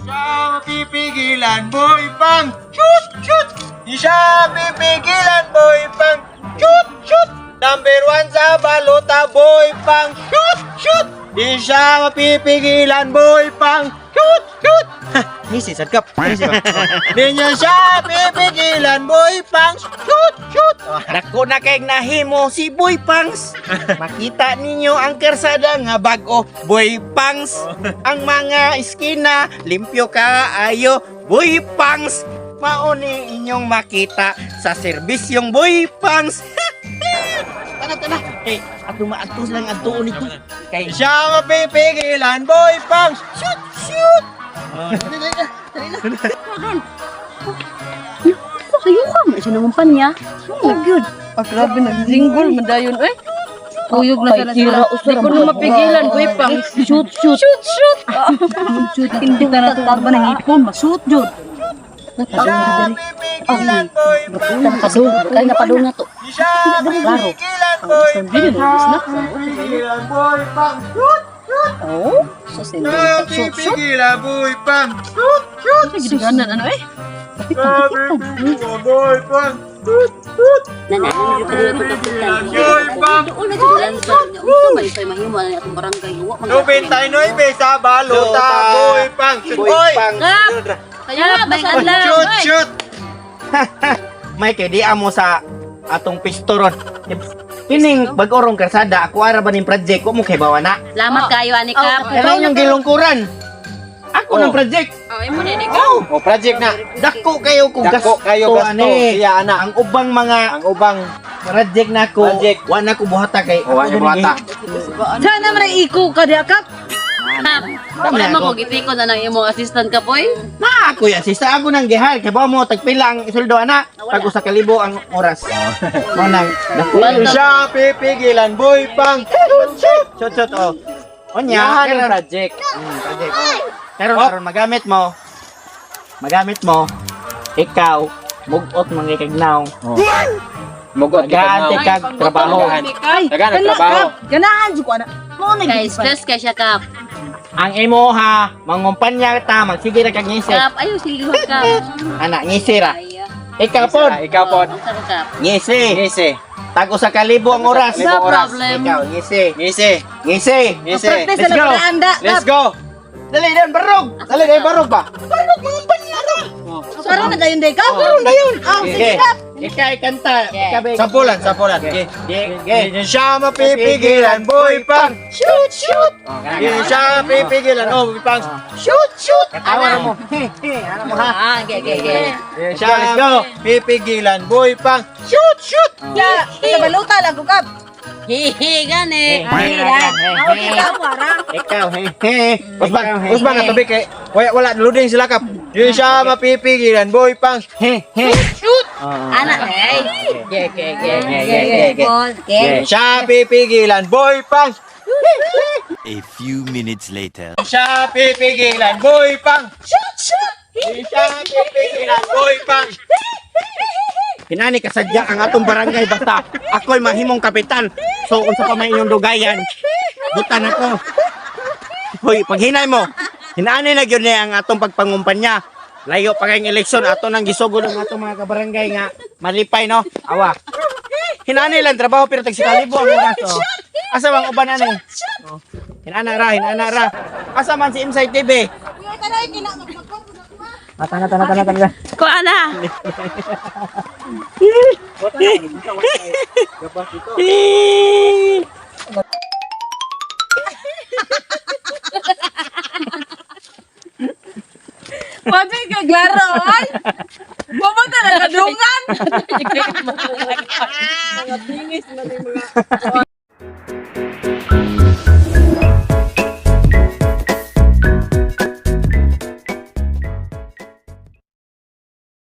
Siya mapipigilan, Boy Pang. Shoot, shoot. Di siya pipigilan, Boy Pang. Shoot, shoot. Number 1 sa balota, Boy Pang. Shoot, shoot. Di siya mapipigilan, Boy Pang. Shoot, shoot. Ngisi, sadkap. Ngisi ba? Di niya siya pipigilan, Boy Pang. Shoot, shoot. Dako na kay nahimo si Boy Pangs. Makita ninyo ang kersada nga bag-o, Boy Pangs. Ang mga iskina limpyo kaayo, Boy Pangs. Mao ni inyong makita sa serbisyong Boy Pangs. Tana, tana. Kay ato maadto lang adto nito. Kay Di siya mapipigilan, Boy Pang. Shoot, shoot. Sayo ka, may sinangumpanya. Oh, good. Ah, grabe, nagzinggol, madayon, eh. Kuyog na sila Ay, sila. tira, usra, Di ko na mapigilan, Boy Pang. Shoot, shoot. Shoot, shoot. Shoot, hindi na nato ba ng ipon, ma-shoot jud. Siya pipigilan, Boy Pang. Napadung, kay napadung na to. Di siya pipigilan, Boy Pang. Hindi na na. Pipigilan, Boy Pang. Shoot, shoot. Oh, sa sindong shoot, shoot. Pipigilan, Boy Pang. Shoot, shoot. Gidiganan, ano eh? Pipigilan, Boy Pang. Shoot, shoot. Nanano jud ka dito kapitan. Boy Pang. Doon na jud ang unsa man say mahimo na atong barangay wa man. 99 sa balota, Boy Pang. Shoot, Boy oy. Pang. Kap! Kaya, basta lang. Shoot, shoot. May kay di amo sa atong pistoron. Kining bag-orong karsada, ako ara ba ning project ko mo kay bawa na. Salamat kayo ani Kap. Kaya inyong gilungkuran. Ako ng project. Oh, imo na, ikaw. Oh, project na. Dako kayo kung Dako kayo gasto. ani. Iya, ana. Ang ubang mga Ang ubang project na ako, Project. wa na ko buhata kay. Oh, wa ako na buhata. Sana man ay iko ka diya, Kap. Kap. Wala man ko gitiko na ng imong assistant ka, boy. Na ako ya, sista ako nang gihal kay ba mo tagpila ang isweldo ana, tag usa ka libo ang oras. Mo nang dako. Di siya pipigilan, Boy Pang. Shoot, shoot. Shoot shoot oh. Onya, Yahan ang karon project. Project. Karon aron magamit mo. Magamit mo. Ikaw mugot mga kagnaw. Mugot Nagaante kag trabaho. Ay, Tagaan ang trabaho. Ganahan jud ko ana. Mo na Kay stress kay siya, Kap. Ang imo ha, mangumpanya ta, magsige ra kag ngisi. Kap, ayo sige Kap. Ana ngisi ra. Ay, ah. Ikaw pod, Ikaw pod. Unsa ka, Kap? ngisi. Ngisi. Tag usa ka libo ang oras. No Libong oras. problem. Ikaw ngisi. Ngisi. Ngisi. Ngisi. Practice Let's na go. paranda, Let's Kap. go. Dali dan barog. Dali dai barog ba? Barog mangumpanya ra. Karon na dayon day, Kap. Karon dayon. Oh, sige, Sige. Kap. Ikaw ikanta. Ikaw ba- Sampulan, sampulan. Ge, Ge. ge. Di siya mapipigilan, Boy Pang. Shoot, shoot. Di siya mapipigilan, oh, Boy Pang. Shoot, shoot. Katawa na mo. He, he, ano mo ha? Ah, ge ge ge. Di Let's go, let's go. Pipigilan, Boy Pang. Shoot, shoot. Sa baluta lang ko, Kap. Hihi gani. He, he, he. Ikaw, wara. Ikaw, he, he. Usbang, Ikaw, he, usbang he. nga tabi kay wala wala loading sila, Kap. Di siya mapipigilan, Boy Pang. He, he. Shoot. Ana, hey. Ge, ge, ge. Ge, ge, ge, ge. Ge. Di siya pipigilan, Boy Pang. A few minutes later. Di siya pipigilan, Boy Pang. Shoot, shoot. Di siya pipigilan, Boy Pang. Hinani kasadya ang atong barangay basta ako'y mahimong kapitan. So unsa pa may inyong dugayan? Butan ako. Hoy, paghinay mo. Hinani na gyud niya ang atong pagpangumpanya. Layo pa kayong eleksyon ato nang gisugod ang atong mga kabarangay nga malipay no. Awa. Hinani lang trabaho pero tag kalibo ang oras oh. Asa bang uban ani? Oh. Hinana ra, hinana ra. Asa man si Inside TV? Ah, tana, tana, tana, tana. Ko ana. Pati ka klaro, ay. Pumunta na kadungan. Mga tingis na mga